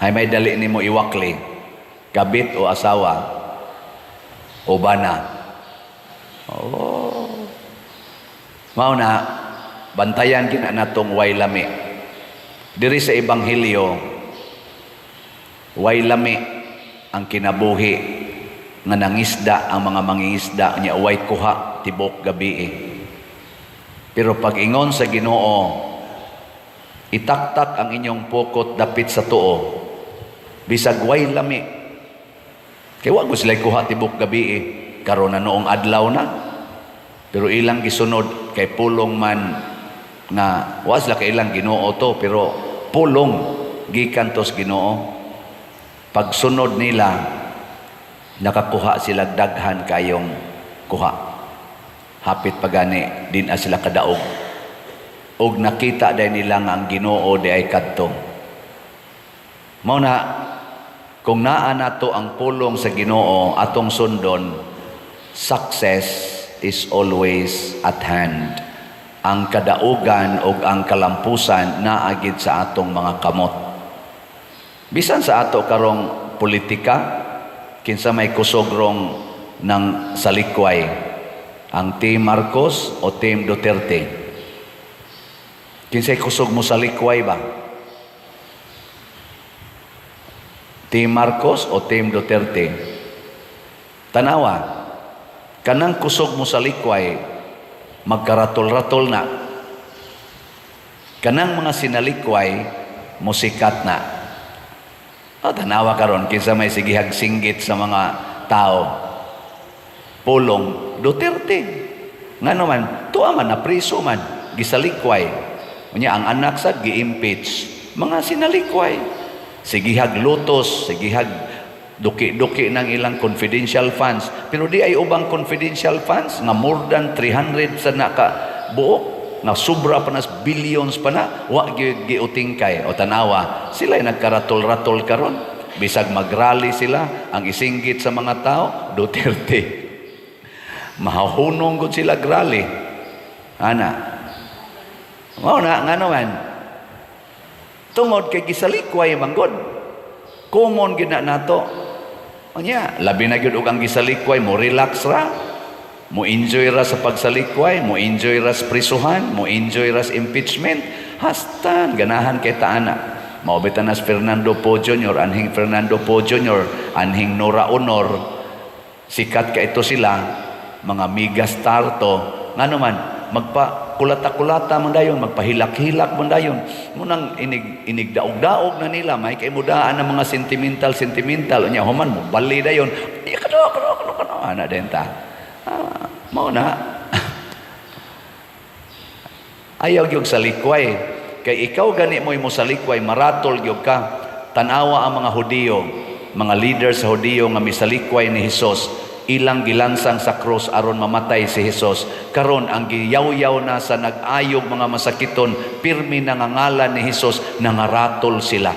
Hay may dali nimo iwakli, kabit o asawa o bana? Oh. Mao na bantayan kina natong way lami. Diri sa ebanghelyo, way lami ang kinabuhi nga nangisda ang mga mangingisda nya way kuha tibok gabi eh. Pero pag ingon sa Ginoo, "Itaktak ang inyong pukot dapit sa tuo," bisag way lami. Kay wa sila kuha tibok gabi eh. Karon na noong adlaw na. Pero ilang gisunod kay pulong man nga wa sila kailang Ginoo to, pero pulong gikan tos Ginoo. Pagsunod nila, nakakuha sila daghan kayong kuha. Hapit pagani din sila kadaog. Og nakita day nila nga ang Ginoo di ay kadto. Mao na kung naa nato ang pulong sa Ginoo atong sundon, success is always at hand. Ang kadaugan ug ang kalampusan naagid sa atong mga kamot. Bisan sa ato karong politika, kinsa may kusogrong ng salikway, ang Team Marcos o Team Duterte? Kinsay kusog mo salikway ba? Team Marcos o Team Duterte? Tanawa, kanang kusog mo salikway, magkaratol-ratol na. Kanang mga sinalikway, musikat na. O, tanawa karon kinsa may sigihag singgit sa mga tao? Pulong Duterte. Ngano man, tuwa man na priso man, gisalikway. Unya ang anak sa gi-impeach. Mga sinalikway. Sigihag lutos, sigihag duki-duki ng ilang confidential funds. Pero di ay ubang confidential funds nga more than 300 sa naka buok nga sobra pa na, billions pa na, wa gyud giutingkay. O tanawa, sila ay nagkaratol-ratol karon. Bisag magrally sila, ang isinggit sa mga tao, Duterte. Mahahunong gud sila rally. Ana. Mao na, ngano man? Tungod kay gisalikway man gud. Common gyud na nato. Unya, labi na gyud og ang gisalikway mo relax ra. Mo enjoy ra sa pagsalikway, mo enjoy ra sa prisuhan, mo enjoy ra sa impeachment. Hastan ganahan kay ta ana. Mao bitaw nas Fernando Poe Jr., anhing Fernando Poe Jr., anhing Nora Aunor, sikat ka ito sila, mga megastar to. Ngano man, magpa kulata-kulata man dayon, magpahilak-hilak man dayon. Munang inig inig daog-daog na nila, may kay mudaan ang mga sentimental sentimental unya human mo bali dayon. Iya kano kano kano kano ana din ta. Ah, mao na. Ayaw gyud sa likway. Kay ikaw gani mo'y mo salikway, maratol gyud ka. Tanawa ang mga Hudiyo, mga leader sa Hudiyo nga misalikway ni Hesus, ilang gilansang sa krus aron mamatay si Hesus. Karon ang giyawyaw na sa nag-ayog mga masakiton, pirmi nangangalan ni Hesus, nangaratol sila.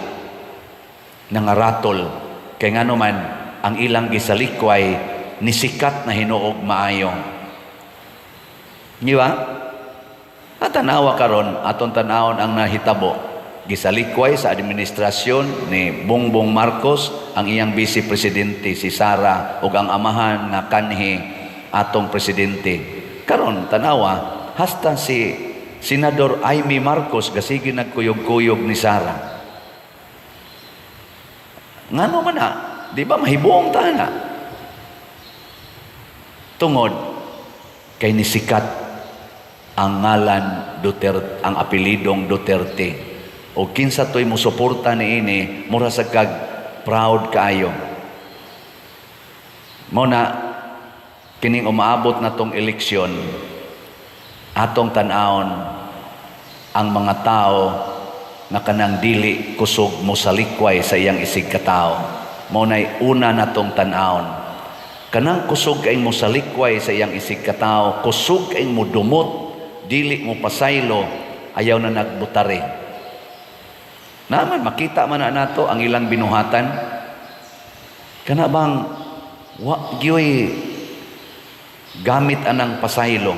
Nangaratol. Kay ngano man, ang ilang gisalikway nisikat na hinuog maayo. Di ba? At tanawa karon, aton tanawon ang nahitabo. Gisalikway sa administrasyon ni Bongbong Marcos ang iyang vice presidente si Sara ug ang amahan nga kanhi atong presidente. Karon tanawa hasta si Senador Imee Marcos gasige nagkuyog-kuyog ni Sara. Ngano man na? Di ba mahibuong ta na? Tungod kay nisikat ang ngalan Duterte, ang apelidong Duterte. O kinsa to'y musuporta niini, mura sa kag proud kaayo. Mao na kining umaabot na tong eleksyon, atong tan-awon ang mga tao nga kanang dili kusog mosalikway sa iyang isig katao. Mao nay una natong tan-awon. Kanang kusog kay mosalikway sa iyang isig katao, kusog kay modumot, dili mo pasaylo, ayaw na nagbutare. Naman makita man na nato ang ilang binuhatan. Kana bang wa gyoy gamit anang pasaylo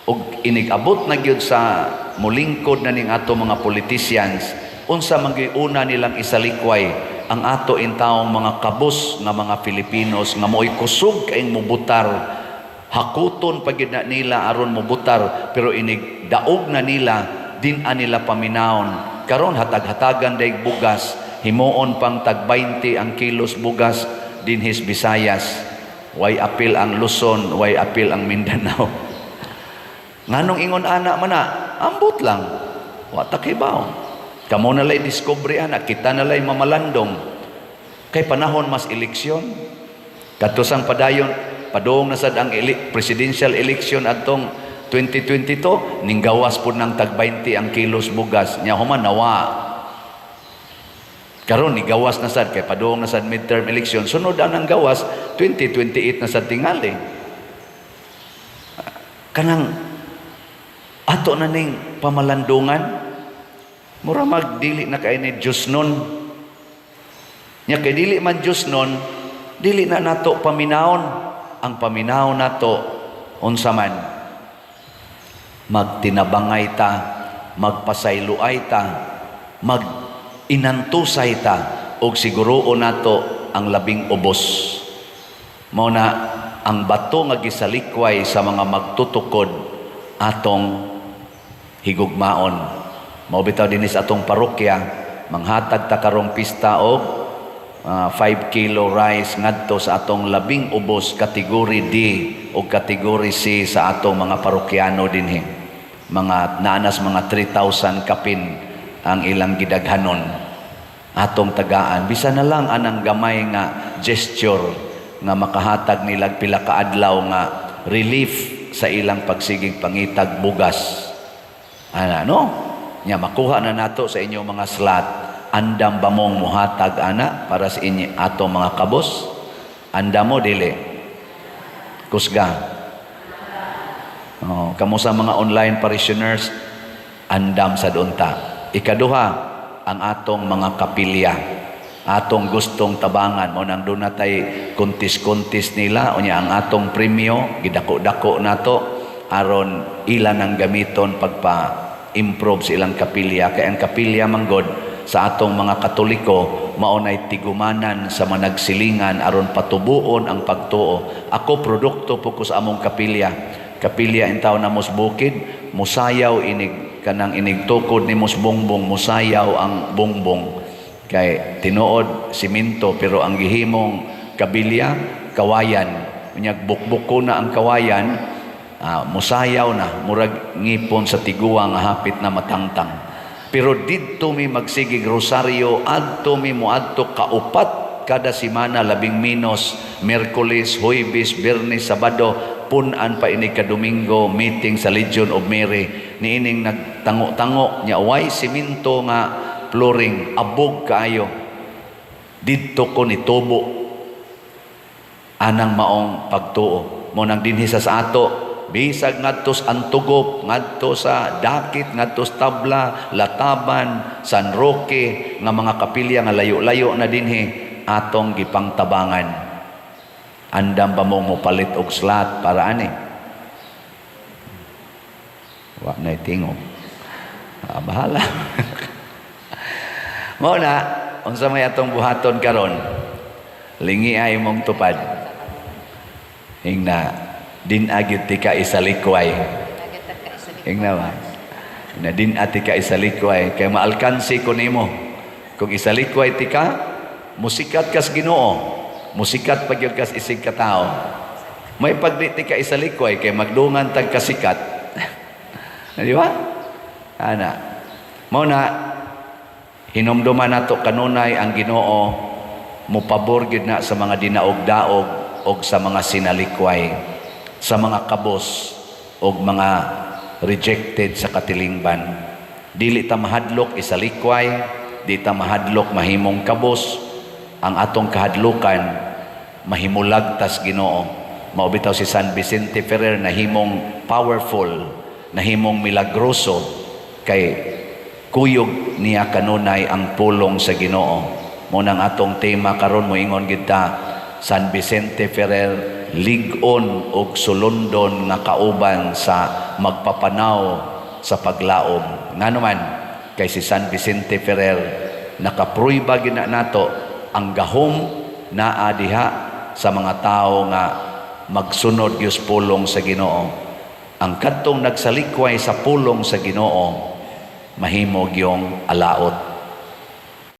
ug inig-abot na gyud sa mulingkod na ning ato mga politicians, unsa man gyud una nilang isalikway? Ang ato intawong mga kabus nga mga Filipinos nga mo'y kusog kaayong mubutar. Hakuton pa gyud na nila aron mubutar, pero inig daog na nila, din nila paminawon. Karon hatag-hatagan day bugas, himuon pang tag 20 ang kilos bugas dinhis Visayas. Way apil ang Luzon, way apil ang Mindanao. Nganong ingon ana man na? Ambot lang, wa ta kibaw. Kamo na lay discovery ana, kita na lay mamalandong kay panahon mas eleksyon. Kadto sang padayon, padung na sad ang presidential election adtong 2022, ninggawas pud ng tag 20 ang kilos bugas nya, human nawa. Karon ni gawas na sad kay padung na sad midterm election. Sunod ang gawas 2028 na sad tingali. Kanang ato na ning pamalandungan, mura magdili na kay ni Diyos nun. Nya kay dili man Diyos nun, dili na nato paminawon. Ang paminawon nato, unsa man? Magtinabangay ta, magpasayloay ta, mag inantusay ta, og siguroon nato ang labing ubos. Mao na ang bato nga gisalikway sa mga magtutukod, atong higugmaon. Mao bitaw dinhi sa atong parokya, manghatag ta karong pista og 5 kilo rice ngadto sa atong labing ubos, kategory D o kategory C sa atong mga parokyano dinhi. Mga naanas mga 3,000 kapin ang ilang gidaghanon. Atong tagaan bisan na lang anang gamay nga gesture nga makahatag nilag pila ka adlaw nga relief sa ilang pagsigig pangitag bugas. Ana, no? Nya makuha na nato sa inyong mga slot. Andam ba mong muhatag ana para sa inyo ato mga kabos? Andam mo, dili? Kusga. Oh, kamo sa mga online parishioners, andam sa unta. Ikaduha, ang atong mga kapilya. Atong gustong tabangan mo nang doon natay contest-contest nila. Unya ang atong premyo gidako-dako nato aron ila nang gamiton pagpa-improve sa ilang kapilya, kay ang kapilya manggod sa atong mga Katoliko mao nay tigumanan sa mga nagsilingan aron patubuon ang pagtuo. Ako, produkto po ko sa among kapilya. Kapilya in taon na mos bukid, musayaw inig kanang inig tukod ni mos bongbong, musayaw ang bongbong kay tinuod simento, pero ang gihimong kabilya kawayan. Unyag bukbuk na ang kawayan, musayaw na, murag ngipon sa tiguang nga hapit na matangtang. Pero didto mi magsigig rosaryo, adto mi moadto kaupat kada simana, labing minos Miyerkules, Huwebes, Biyernes, Sabado, punan pa ini ka Domingo, meeting sa Legion of Mary. Niining nagtango-tango nya, way simento nga flooring, abog kaayo. Didto ko nitubo anang maong pagtuo. Mo nang dinhi sa ato, bisag ngadto sa Antugop, ngadto sa Dakit, ngadto sa Tabla, Lataban, San Roque, nga mga kapilya nga layo-layo na dinhi, atong gipangtabangan. Andam ba mo mopalit og slot para ani? Wa na tingog. Ah, bahala. Mao na, unsa may atong buhaton karon? Lingi ay mong tupad. Ingna, din agit ti ka isalikway. Ingna ba? Na din ati ka isalikway kay maalkansi ko nimo. Kung isalikway ti ka, musikat kas Ginoo. Musikat pag yun kas isig ka tao. May pagdi ti ka isalikway kay magdungan tag kasikat. Di ba? Ana. Mao na hinumduman nato kanunay ang Ginoo mopabor gyud na sa mga dinaog-daog og sa mga sinalikway, sa mga kabos og mga rejected sa katilingban. Dili ta mahadlok isalikway, di ta mahadlok mahimong kabos. Ang atong kahadlukan, mahimulag tas Ginoo. Mao bitaw si San Vicente Ferrer nahimong powerful, nahimong milagroso kay kuyog niya kanunay ang pulong sa Ginoo. Mo nang atong tema karon, moingon gid ta, San Vicente Ferrer, lig-on og sulondon nga kauban sa magpapanaw sa paglaom. Ngano man kay si San Vicente Ferrer nakapruiba gina nato ang gahom naa diha sa mga tao nga magsunod gyud pulong sa Ginoo. Ang kadtong nagsalikway sa pulong sa Ginoo mahimo gyong alaot.